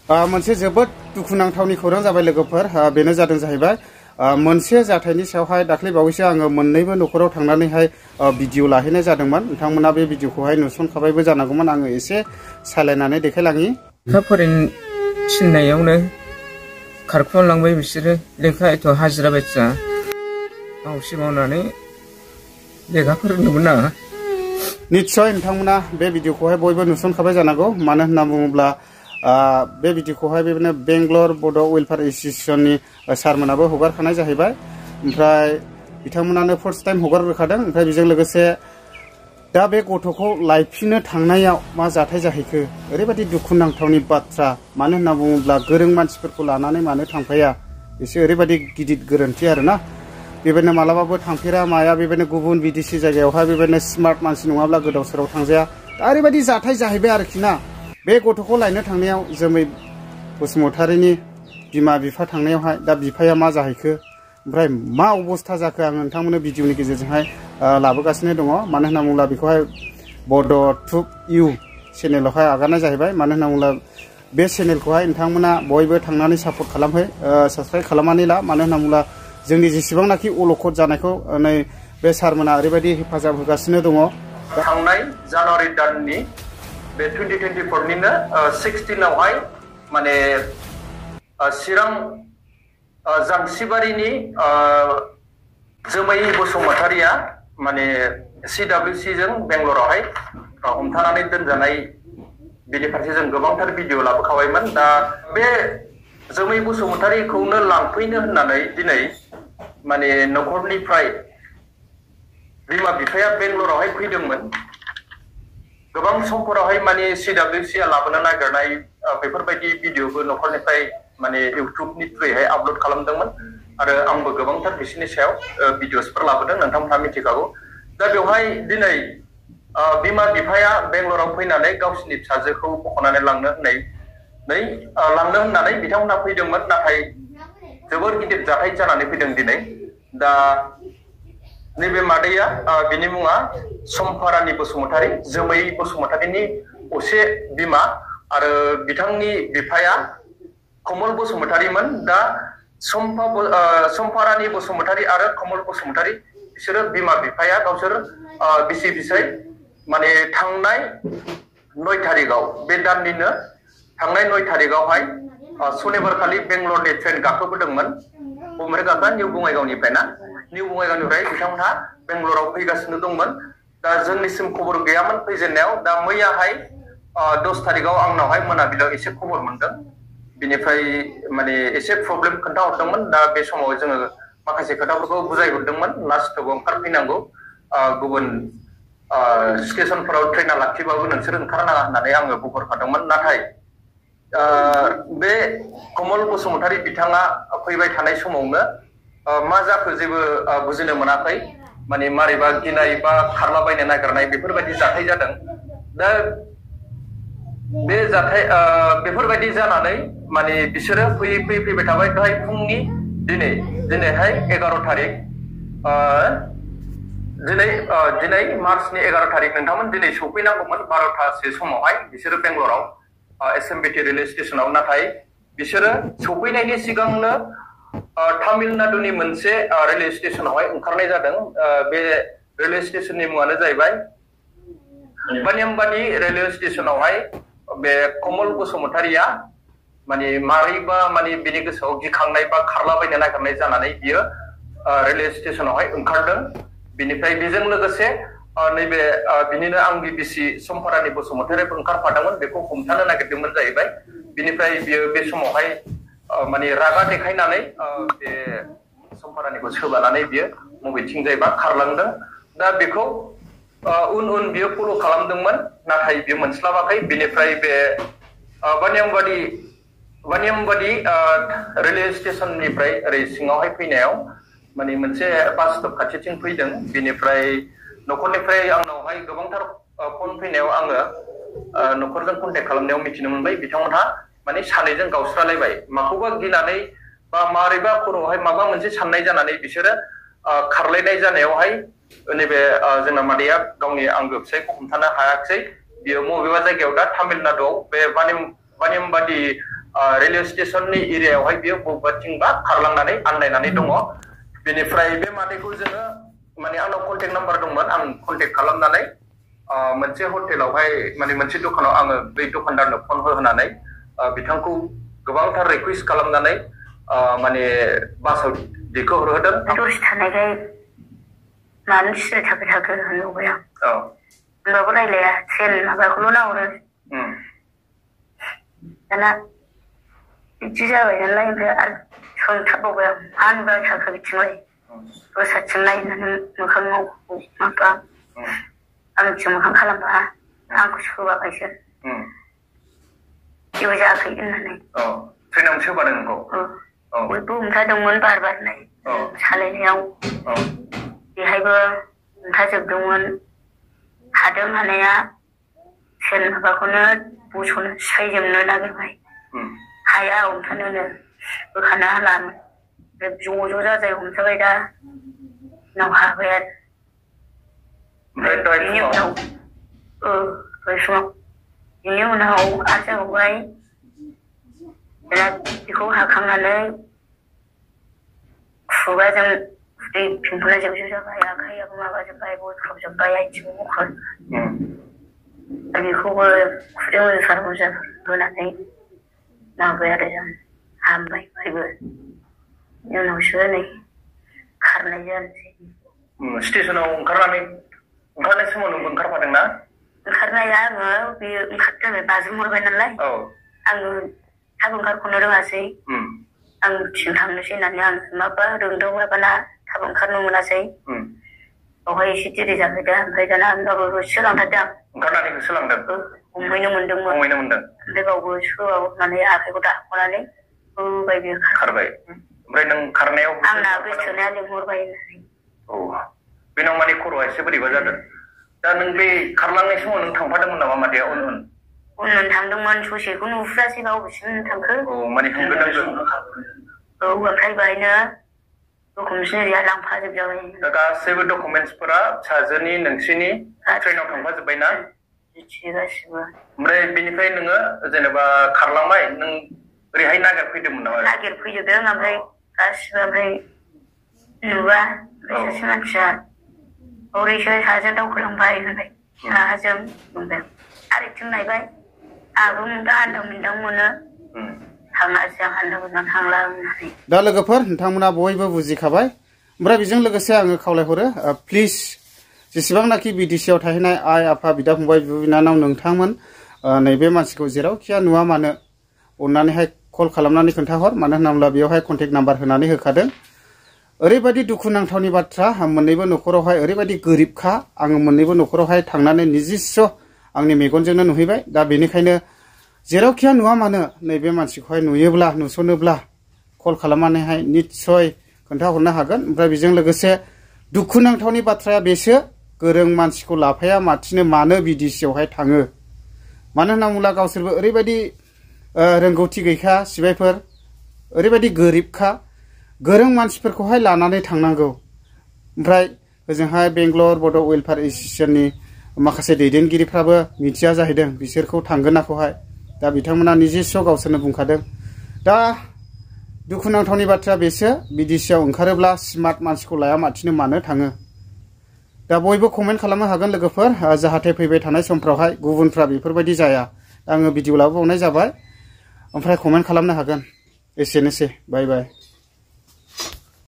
मोनसे जोबोद दुखुनांथावनि खौरां जाबाय लोगोफोर बेनो जादों जाहैबाय मोनसे जाथायनि सायावहाय दाख्लै बावैसो आङो मोननैबो नखराव थांनानैहाय भिडिअ लाहैनाय जादोंमोन नोंथांमोना बे भिडिअखौहाय नुसनखाबायबो जानांगौमोन आङो एसे सालायनानै देखायलाङि लेखा फोरोंसिननायावनो खारखुमालांबाय बिसोरो लेखा एथ' हाजिरा बायदिया मावसे मावनानै लेखा फोरोंनोमोन ना निश्चय नोंथांमोना बे भिडिअखौहाय बयबो नुसनखाबाय जानांगौ मानो होनना बुङोब्ला बे भिडिअखौहाय बेबायदिनो बेंगलर बड' वेलफेयार एस'सिएशननि सारमोनाबो हगारखानाय जाहैबाय ओमफ्राय बिथांमोनानो फार्स्ट टाइम हगारग्रोखादों ओमफ्राय बेजों लोगोसे दा बे गथ'खौ लायफिननो थांनायाव मा जाथाय जाहैखो ओरैबायदि दुखुनांथावनि बाथ्रा मानो होनना बुङोब्ला गोरों मानसिफोरखौ लानानै मानो थांफाया एसे ओरैबायदि गिदिर गोरोन्थि आरोना बेबायदिनो मालाबाबो थांफेरा माया बेबायदिनो गुबुन बिदेशि जायगायावहाय बेबायदिनो स्मार्ट मानसि नङाब्ला गोदाव सोराव थांजाया दा ओरैबायदि जाथाय जाहैबाय आरोखि ना बे गथ'खौ लायनो थांनायाव जोमै बसुमतारीनि बिमा बिफा थांनायावहाय दा बिफाया मा जाहैखो ओमफ्राय मा अबस्था जाखो आं नोंथांमोननो भिडिअनि गेजेरजोंहाय लाबोगासिनो दङ मानो होनना बुङोब्ला बेखौहाय बड' टुब इउ चेनेलावहाय आगारनाय जाहैबाय मानो होनना बुङोब्ला बे चेनेलखौहाय नोंथांमोना बयबो थांनानै सापर्ट खालामहै साबस्क्राइब खालामनानै ला मानो होनना बुङोब्ला जोंनि जेसेबांनाखि अलखद जानायखौ नै बे सारमोना ओरैबायदि हेफाजाब होगासिनो दङ थांनाय जानुवारि दाननि बे 2024 निनो 16आवहाय माने चिरां जांसिबारिनि जोमै बसुमतारीया माने CWC जों बेंगलरावहाय हमथानानै दोनजानाय बेनि फारसे जों गोबांथार भिडिअ लाबोखाबायमोन दा बे जोमै बसुमतारीखौनो लांफैनो होननानै दिनै माने नखरनिफ्राय बिमा बिफाया बेंगलरावहाय फैदोंमोन गोबां समफोरावहाय माने CWC आ लाबोनो नागिरनाय बेफोरबायदि भिडिअबो नखरनिफ्राय माने इउटुबनि थ्रुयैहाय आपल'ड खालामदोंमोन आरो आंबो गोबांथार बिसोरनि सायाव भिडिअसफोर लाबोदों नोंथांमोनहा मिथिखागौ दा बेवहाय दिनै बिमा बिफाया बेंगलराव फैनानै गावसिनि फिसाजोखौ बख'नानै लांनो होननानै बिथांमोनहा फैदोंमोन नाथाय जोबोर गिदिर जाथाय जानानै फैदों दिनै दा नैबे मादैया बिनि मुङा सम्फारानि बसुमतारी जोमै बसुमतारीनि असे बिमा आरो बिथांनि बिफाया कमल बसुमतारीमोन दा सम्फारानि बसुमतारी आरो कमल बसुमतारी बिसोरो बिमा बिफाया गावसोर बिसि फिसाय माने थांनाय 9 थारिखआव बे दाननिनो थांनाय 9 थारिखआवहाय सनिबारखालि बेंगलरनि ट्रेन गाखोबोदोंमोन बबेनिफ्राय गाखोआ निउ बङाइगावनिफ्राय ना निउ बङाइगावनिफ्राय बिथांमोनहा बेंगलराव फैगासिनो दंमोन दा जोंनिसिम खबर गैयामोन फैजेननायाव दा मैयाहाय 10 थारिखआव आंनावहाय मोनाबिलियाव एसे खबर मोनदों बिनिफ्राय माने एसे प्रब्लेम खोन्थाहरदोंमोन दा बे समाव जोङो माखासे खोथाफोरखौ बुजायहरदोंमोन लास्टआव ओंखारफैनांगौ गुबुन स्टेशनफोराव ट्रेना लाखिबाबो नोंसोर ओंखारनाङा होननानै आङो बुंहरखादोंमोन नाथाय बे कमल बसुमतारी बिथाङा फैबाय थानाय समावनो मा जाखो जेबो बुजिनो मोनाखै माने मारैबा गिनाय बा खारलाबायनो नागिरनाय बेफोरबायदि जाथाय जादों दा बे जाथाय बेफोरबायदि जानानै माने बिसोरो फैबाय थाबाय दहाय फुंनि दिनैहाय 11 थारिख दिनै मार्चनि 11 थारिख नोंथांमोन दिनै सफैनांगौमोन 12थासो समावहाय बिसोरो बेंगलराव एसएमबिटि रेलवे स्टेशनाव नाथाय बिसोरो सफैनायनि सिगांनो तामिलनाडुनि मोनसे रेलवे स्टेशनावहाय ओंखारनाय जादों बे रेलवे स्टेशननि मुङानो जाहैबाय बानियामबादि रेलवे स्टेशनावहाय बे कमल बसुमतारीया माने मारैबा माने बिनि गोसोआव गिखांनाय बा खारलाबायनो नागिरनाय जानानै बियो रेलवे स्टेशनावहाय ओंखारदों बिनिफ्राय बेजों लोगोसे नैबे बिनिनो आंनि बिसि सम्फारानि बसुमतारीबो ओंखारफादोंमोन बेखौ हमथानो नागिरदोंमोन जाहैबाय बिनिफ्राय बियो बे समावहाय माने रागा देखायनानै बे सम्फारानिखौ सोबानानै बियो बबेथिंजायबा खारलांदों दा बेखौ उन बियो फल' खालामदोंमोन नाथाय बियो मोनस्लाबाखै बिनिफ्राय बे बानियामबादि रेलवे स्टेशननिफ्राय ओरै सिङावहाय फैनायाव माने मोनसे बास स्टप खाथिथिं फैदों बिनिफ्राय नखरनिफ्राय आंनावहाय गोबांथार फन फैनायाव आङो नखरजों कन्टेक्ट खालामनायाव मिथिनो मोनबाय बिथांमोनहा माने सानैजों गावस्रालायबाय माखौबा गिनानै बा मारैबा खर'आवहाय माबा मोनसे साननाय जानानै बिसोरो खारलायनाय जानायावहाय नैबे जोंना मादैया गावनि आंगो फिसायखौ हमथानो हायाखिसै बियो बबेबा जायगायाव दा तामिलनाडुआव बे बानियामबादि रेलवे स्टेशननि एरियायावहाय बियो बबेबाथिंबा खारलांनानै आन्दायनानै दङ बेनिफ्राय बे मादैखौ जोङो माने आंनाव कन्टेक्ट नाम्बार दंमोन आं कन्टेक्ट खालामनानै मोनसे हटेलावहाय माने मोनसे दखानाव आङो बै दखानदारनो फन होनानै बिथांखौ गोबांथार रिकुवेस्ट खालामनानै माने बासाव दैखोहरहोदों दसे थानायखाय मानो सिरि थाबाय थाखो होनबाय आं होनबाबो रायलाया सेल माबाखौल' नाहरो दाना बिदि जाबाय नालाय ओमफ्राय आरो सोंथाबबावबाय आं मानोबा थाखो बिथिंलाय दस्राथिं नायनानै मोखाङाव माबा आंथिं मोखां खालामबा आंखौ सोबाबायसो जेबो जायाखै होननानै ट्रेनावनो सोबादों नोंखौ बयबो हमथादोंमोन बार बारनाय सालायनायाव बेहायबो हमथाजोबदोंमोन हादों हानाया सेल माबाखौनो बस'नो सिफायजोबनो नागिरबाय हाया हमथानोनो बोखानो हालामोन ज' ज' जाजाय हमथाबाय दा उनाव हाबाय आरो बेनि उनाव दहाय फुङाव बेनि उनाव आरो जाबावबाय बेखौ हाखांनानै खुगाजों दै पिम्पला जोबजोब जाबाय आखाइयाबो माबाजोब्बाय बथ्रबजोब्बाय आथिङाव मखर बेखौबो खुदै मुलिफोर होनानै माबाय आरो जों हामबाय बयबो बेनि उनावसो नै खारनाय जानोसै स्टेसनाव ओंखारनाय समाव नोंबो ओंखारफादोंना ओंखारनाया आङो बेयो ओंखारदों बाज्रुमहरबाय नालाय आङो थाब ओंखारख'नो रोङासै आं थिं थांनोसै होननानै आं माबा रोंदों माबाना थाब ओंखारनो मोनासै बावहाय एसे देरि जाबाय दा ओमफ्राय दाना होनबाबो होसोलांथारदों आं ओंखारनानै होसोलांदों हमहैनो मोनदोंमोन ओमफ्राय बावबो होसोबावनानै आखाइखौ दाख'नानै होबाय बेयो खारबाय ओमफ्राय नों खारनायाव आंना गोसोथोनाया लिंहरबाय होननानै बेनाव माने खर'आ एसे बोरैबा जादों दा नों बे खारलांनाय समाव नों थांफादोंमोन नामा मादैया उन थांदोंमोन ससेखौ नुफुरासै बबेसिम थांखो माने ओमफ्राय बेहायनो डकुमेन्टस एरिया लांफाजोबजाबाय गासैबो डकुमेन्टसफोरा फिसाजोनि नोंसिनि ट्रेनाव थांफाजोब्बाय ना गासिबो ओमफ्राय बेनिफ्राय नोङो जेनेबा खारलांबाय नों ओरैहाय नागिरफैदोंमोन नामा नागिरफैजोबदों ओमफ्राय गासिबो ओमफ्राय नुबा सासे मानसिया हरैसो साहाजों दावखोलांबाय होनबाय साहाजों बुंदों आरैथिं नायबाय आंबो आन्दाव मोनदां मोनो दा लोगोफोर नोंथांमोना बयबो बुजिखाबाय ओमफ्राय बेजों लोगोसे आङो खावलायहरो प्लिज जेसेबांनाखि बिडिसिआव थाहैनाय आइ आफा बिदा फंबाय बिब' बिनानाव नोंथांमोन नैबे मानसिखौ जेरावखिया नुवा मानो अननानैहाय कल खालामनानै खोन्थाहर मानो होनोब्ला बेयावहाय कन्टेक्ट नाम्बार होनानै होखादों ओरैबायदि दुखुनांथावनि बाथ्रा मोननैबो न'खरावहाय ओरैबायदि गोरिबखा आङो मोननैबो न'खरावहाय थांनानै निजिस्स' आंनि मेगनजोंनो नुहैबाय दा बेनिखायनो जेरावखिया नुवा मानो नैबे मानसिखौहाय नुयोब्ला नुसनोब्ला कल खालामनानैहाय निस्सय खोन्थाहरनो हागोन ओमफ्राय बेजों लोगोसे दुखुनांथावनि बाथ्राया बेसो गोरों मानसिखौ लाफाया माथिनो मानो बिडिसिआवहाय थाङो मानो होनना बुङोब्ला गावसोरबो ओरैबायदि रोंगौथि गैखा सिबायफोर ओरैबायदि गोरिबखा गोरों मानसिफोरखौहाय लानानै थांनांगौ ओमफ्राय ओजोंहाय बेंगलर बड' वेलफेयार एस'सिएशननि माखासे दैदेनगिरिफ्राबो मिथिया जाहैदों बिसोरखौ थांगोनाखौहाय दा बिथांमोना निजिस्स' गावसोरनो बुंखादों दा दुखुनांथावनि बाथ्रा बेसो बिडिसिआव ओंखारोब्ला स्मार्ट मानसिखौ लाया माथिनो मानो थाङो दा बयबो कमेन्ट खालामनो हागोन लोगोफोर जाहाथे फैबाय थानाय समफ्रावहाय गुबुनफ्रा बेफोरबायदि जाया आङो भिडिअ लाबोबावनाय जाबाय ओमफ्राय कमेन्ट खालामनो हागोन एसेनोसै बाय बाय